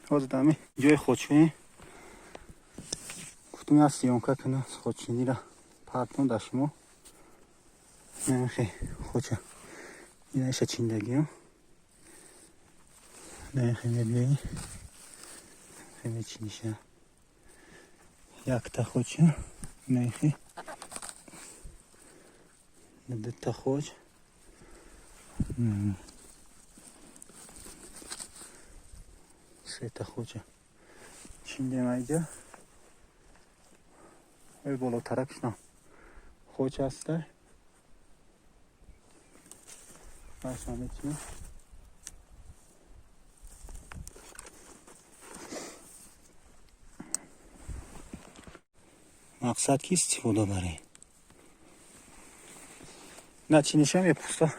Ҳозир дами ҷои ходшӯӣ гуфтум, як съёмка кунам, ходчинира партон дар шумо. Намехе хоча инаиша чиндагиам, намехе мебиёи, мечиниша якта хоча, наихи дута хоч, сета хоча чиндем. Айҷа ой болотаракшнам хоч ҳаста, баша мечинем. Мақсад ки истифода барем, начинишам мепуста,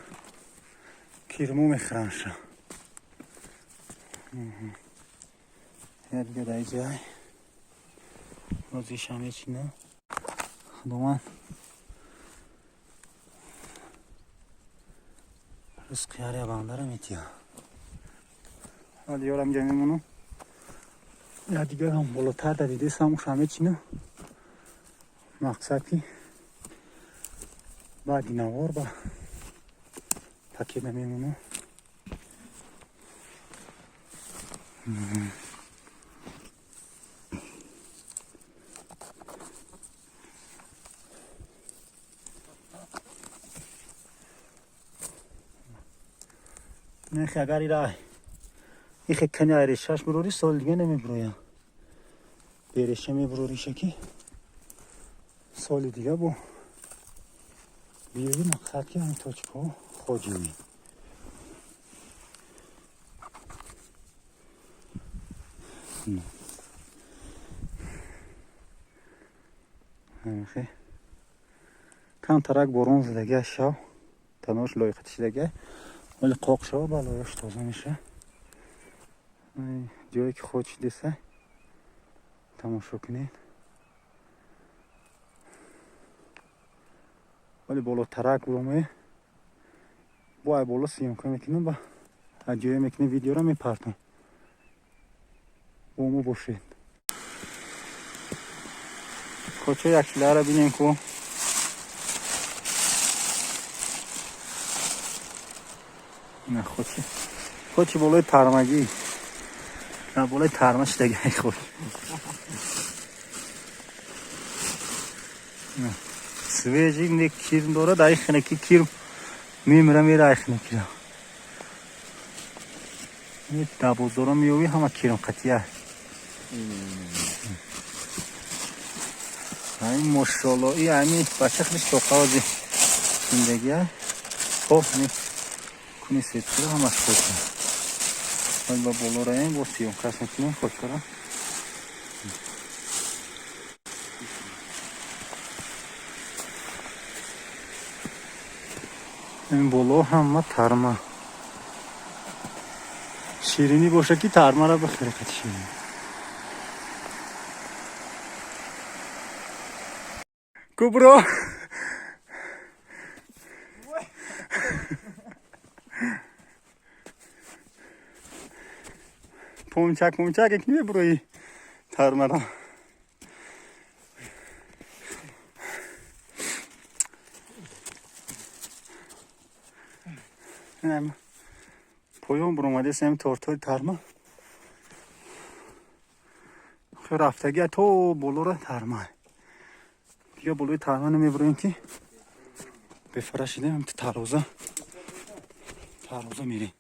кирмо мехӯранша. Я дига дар ҷай бозиша мечинам. Худованд ризқи ҳар як бандара метиҳад. Ҳоли ёрам ҷа мемонам, я дигарам болотар да дидесам, уша мечинам. Мақсад ки баъди навор ба пакета мемонам. Нехи агар ира ихе кани решаш бурори, соли дига намебуроям. Береша мебурориша ки соли дига бо биёи. Мақсад ки ҳамин точкаҳо хоҷимӣ. Ҳамихе камтарак борон задагиаш, шав танош лоиқатишидагиа, вале қоқ шава, ба лояш тоза меша. Ҷое ки хочидеса, тамошо кунед. Вале болотарак буромае, бо ай боло съёмка мекунам, ба ҷое мекунем, видеоро мепартам. Бо мо бошед. Кочо якшиларо бинем ку. На хочи, хочи болои тармагӣ, на болои тарма шидаги хоч свежий не кирм дорад. Ай хинаки кирм мемира, мера ай хинакира дабоздора меёвӣ, ҳама кирм қатия. Ай мошолло, и ами бача хеле тоқаози зиндагия. Хоб, куни сетира ҳамаш хоча. Ба боло раем, бо съёмкаш мекунем хочара. Ин боло ҳама тарма. Ширинӣ боша ки тармара бихӯре қати ширинӣ. Кубро, помчак помчак ек мебурои тармара. Поён буромадесем, тортои тарма рафтагия то болора тарма. Дига болои тарма намебуроем ки бефара шидем. Тароза тароза мерем.